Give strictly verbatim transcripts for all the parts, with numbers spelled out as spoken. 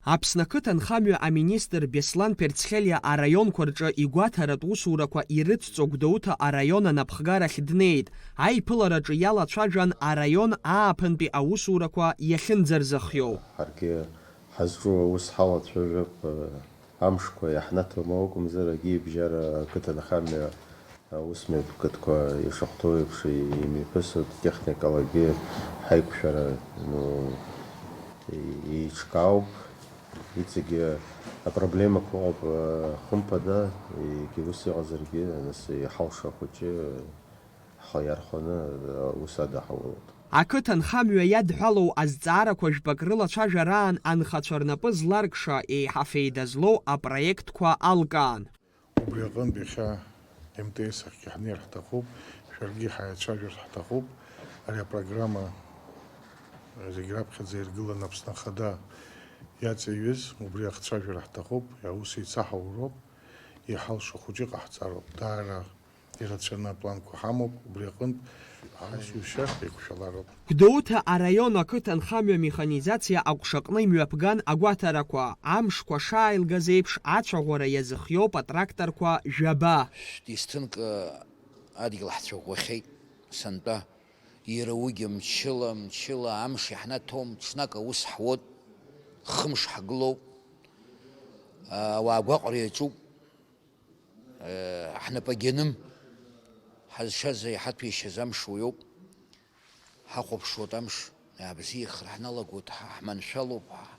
Аԥсны ақыҭанхамҩа аминистр Беслан Перцхелиа араионқәа рҿы игәаҭаратә усурақәа ирыцҵо Гәдоуҭа араион анапхгарахь днеит. Аиԥылараҿы иалацәажәан араион ааԥынтәи аусурақәа иахьынӡарзыхиоу. Ҳаргьы ҳазҿу аус ҳалацәажәап, амшқәа иаҳнаҭом акәымзар, агьи абжьара ақыҭанхамҩа аусмҩаԥгатәқәа ишахәҭоу еиԥш имҩаԥысуеит, техникалагьы ҳаиқәшәара, ну, еиҿкаауп, иҵегьы апроблемақәа ыҟоуп, хымԥада, егьа ус иҟазаргьы, нас иҳалшо ахәыҷы ҳхы иархәаны аус адаҳаулоит. Ақыҭанхамҩа иадҳәалоу азҵаарақәа жәпак рылацәажәараан анхацәа рнапы зларкша, еиҳа феида злоу апроектқәа алкаан. Убри аҟынтә иахьа М Т С ахьгьы ҳнеир ҳҭахуп, шәаргьы ҳаицәажәар ҳҭахуп. Ари апрограмма зегь раԥхьаӡа иргыланы Аԥсны Ахада иаҵаҩыз, убри ахцәажәара ҳҭахуп, аус еицаҳауроуп, иҳалшо хәыҷы ҟаҳҵароуп. Даара ирацәаны апланқәа ҳамоуп, убри аҟынтә ҳаишьцәа еиқәшәалароуп. Гәдоуҭа араион ақыҭанхамҩа механизациа аҟәшаҟны имҩаԥган агәаҭарақәа, амшқәа шааилгаз еиԥш, ацәаӷәара иазыхиоуп атракторқәа жәаба. Шәҭ-, есҭынк, э, адгьыл ҳцәаӷәахьеит сынтәа. Иара уигьы мчыла, мчыла амш иаҳнаҭом, ҽнак аус ҳуот, хымш ҳгылоуп, ауаа гәаҟра иаҿуп. Ҳнапы агьаным, ҳазшаз иҳаҭәеишьаз амш уиоуп. Ҳахәаԥшуеит амш, иаабзиахар ҳналагоит, ҳа-, ҳманшәалоуп, ҳа-,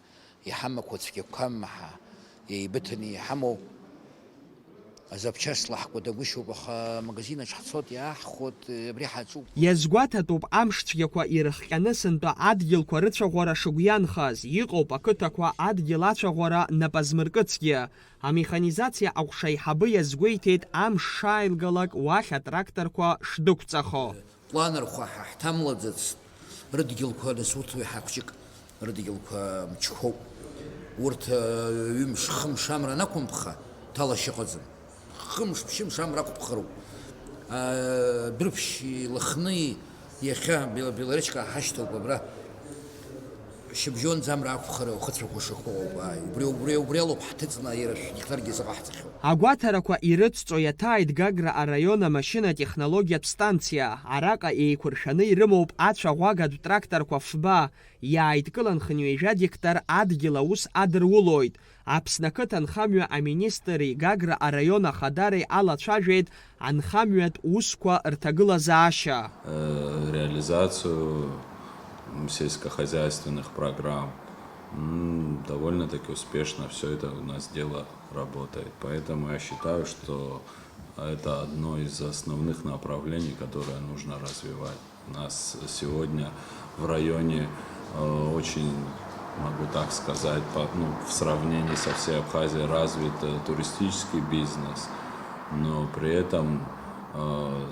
иҳамақәоу цәгьақәам, ҳа-, еибыҭаны иҳамоу азапчастьла ҳкәадагәышьоуп, аха амагазин аҿы ҳцоит, иааҳхәоит, абри ҳаҿуп. Иазгәаҭатәуп амш цәгьақәа ирыхҟьаны сынтәа адгьылқәа рыцәаӷәара шыгәҩанхаз, иҟоуп ақыҭақәа адгьыл ацәаӷәара напы азмыркыцгьы. Амеханизациа аҟәша аиҳабы иазгәеиҭеит, амш шааилгалак уахь атракторқәа шдәықәҵахо. Планрхәа ҳа ҳҭамлаӡацт, рыдгьылқәа, нас, урҭ уи ҳахәҷык рыдгьылқәа мчқәоуп. Урҭ, ы, ҩымш, хымш амра анақәымԥха, ҭалашьа ыҟаӡам. Хымш, ԥшьымш амра ақәԥхароуп. Ы, Дәрыԥшь Лыхни иахьа Бел-, Белоречка ҳашьҭоуп абра. Шьыбжьонӡа амра ақәԥхара ахыцәақәа шыҟоу ауп, ааи. Убри, убри, убри алоуп ҳҭыҵны аира шәгьтаргьы зыҟаҳҵахьоу. Агәаҭарақәа ирыцҵо иаҭааит Гагра араион амашьына-технологиатә станциа. Араҟа еиқәыршәаны ирымоуп ацәаӷәагатә тракторқәа фба, иааидкылан хынҩажәа гектар адгьыл аус адырулоит. Аԥсны ақыҭанхамҩа аминистри Гагра араион ахадареи алацәажәеит анхамҩатә усқәа рҭагылазаашьа. Э, реализацию, м, сельскохозяйственных программ, м, довольно-таки успешно всё это у нас дело работает. Поэтому я считаю, что это одно из основных направлений, которое нужно развивать. У нас сегодня в районе, э, очень, могу так сказать, по, ну, в сравнении со всей Абхазией развит, э, туристический бизнес, но при этом, э,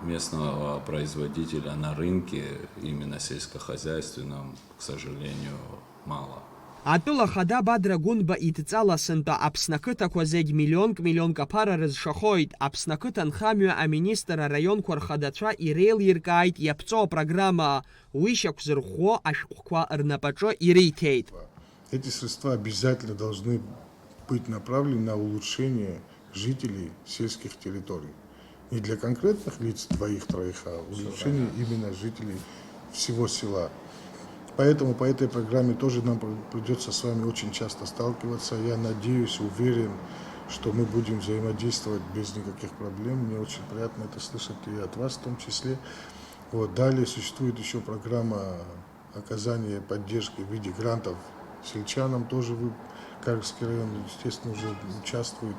местного производителя на рынке, именно сельскохозяйственном, к сожалению, мало. Атәыла ахада Бадра Гәынба идҵала сынтәа Аԥсны ақыҭақәа зегь миллионк-миллионк аԥара рызшахоит. Аԥсны ақыҭанхамҩа аминистр араионқәа рхадацәа иреилиркааит иаԥҵоу апрограмма. Уи шьақәзырӷәӷәо ашәҟәқәа рнапаҿы ириҭеит. Эти средства обязательно должны быть направлены на улучшение жителей сельских территорий. Не для конкретных лиц, двоих-троих, а улучшение именно жителей всего села. Поэтому по этой программе тоже нам при-, придётся с вами очень часто сталкиваться. Я надеюсь, уверен, что мы будем взаимодействовать без никаких проблем. Мне очень приятно это слышать и от вас в том числе. Вот. Далее существует ещё программа оказание поддержки в виде грантов сельчанам тоже вы-, Каргский район, естественно, уже участвует.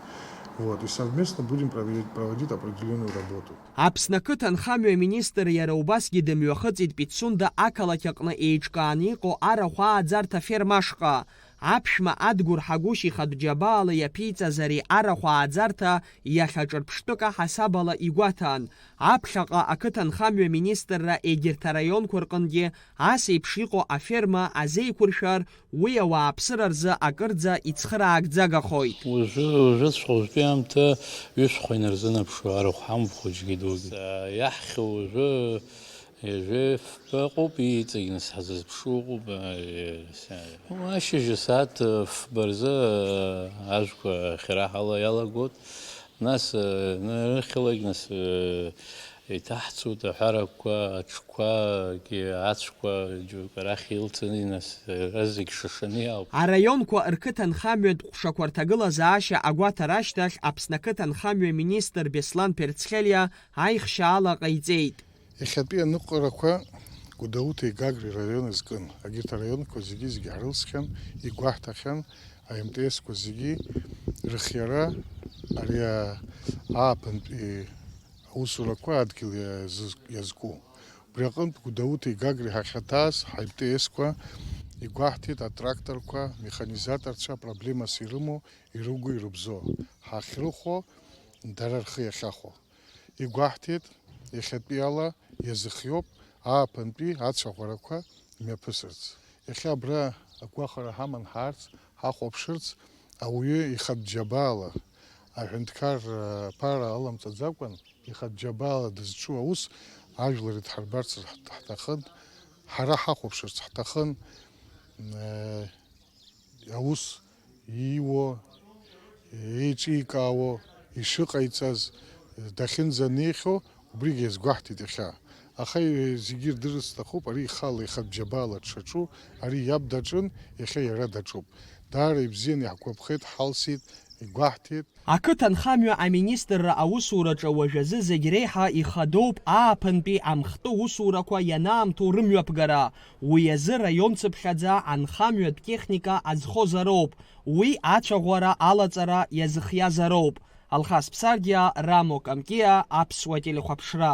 Вот. И совместно будем проводить, проводить определённую работу. Аԥсны ақыҭанхамҩа аминистр иара убасгьы дымҩахыҵит Пицунда ақалақь аҟны еиҿкааны иҟоу арахә ааӡарҭа аферма ашҟа. Аԥшәма Адгәыр Ҳагәышь ихатә џьабаала иаԥиҵаз ари арахә ааӡарҭа иахьа ҿырԥштәык аҳасабала игәаҭан. Аԥхьаҟа ақыҭанхамҩа министрра егьырҭ араионқәа рҟынгьы ас еиԥш иҟоу аферма азеиқәыршәар, уи ауааԥсыра рзы акырӡа ицхыраагӡагахоит. Уажәы, уажәыҵәҟьа, уажәтәи аамҭа ҩышәхәа инарзынаԥшуа арахә ҳамоуп хәыҷгьы дугьы. Иаҳхьоу уажәы Ҩажәи фба ыҟоуп, иҵегь нас ҳзызԥшу ыҟоуп. Ашьыжь асааҭ фба рзы ажәқәа ахьараҳала иалагоит. Нас, э, рыхьалагь, нас, э, еиҭаҳцоит аҳәарақәа, аҽқәагьы, ацәқәа, џьоук арахь илҵын, нас, э, зегь шашаны иаауп. Араионқәа рқыҭанхамҩатә ҟәшақәа рҭагылазаашьа агәаҭара ашьҭахь Аԥсны ақыҭанхамҩа министр Беслан Перцхелиа аихшьаала ҟаиҵеит. Иахьатәи аныҟәарақәа Гәдоуҭеи Гагреи раион азкын. Егьырҭ араионқәа зегьы-зегьы ҳрылсхьан, игәаҳҭахьан, АМТС-қәа зегьы рыхиара, ари а-, ааԥынтәи аусурақәа адгьыл иазыз-, иазку. Убри аҟынтә Гәдоуҭеи Гагреи ҳахьаҭааз ҳа-МТС-қәа игәаҳҭеит атракторқәа, механизаторцәа проблемас ирымоу, ирыгу, ирыбзоу ҳахьрыхәо, дара рхы иахьахәо. Игәаҳҭеит, иахьатәиала иазыхиоуп ааԥынтәи ацәаӷәарақәа мҩаԥысырц. Иахьа абра агәахәара ҳаман ҳаарц, ҳахәаԥшырц, ауаҩы ихатә џьабаала, аҳәынҭқар, э, ԥара аламҵаӡакәан, ихатә џьабаала дызҿу аус ажәлар идҳарбарц ҳҭ-, ҳҭахын, ҳара ҳахәаԥшырц ҳҭахын, э, аус ииуо, еиҿикаауа, ишыҟаиҵаз, дахьынӡанеихьоу, убригьы иазгәаҳҭеит иахьа. Аха зегьы ирдырырц сҭахуп, ари ихала ихатә џьабаала дшаҿу, ари иаб даҿын, иахьа иара даҿуп. Даара ибзиан иаҳгәаԥхеит, ҳалсит, игәаҳҭеит. Ақыҭанхамҩа аминистрра аусураҿы уажәазы зегь реиҳа ихадоуп ааԥынтәи амхтәы усурақәа ианаамҭоу рымҩаԥгара. Уи азы раион цыԥхьаӡа анхамҩатә техника азхозароуп, уи ацәаӷәара алаҵара иазыхиазароуп. Алхас Ԥсардиа, Рамо Камкиа, Аԥсуа телехәаԥшра.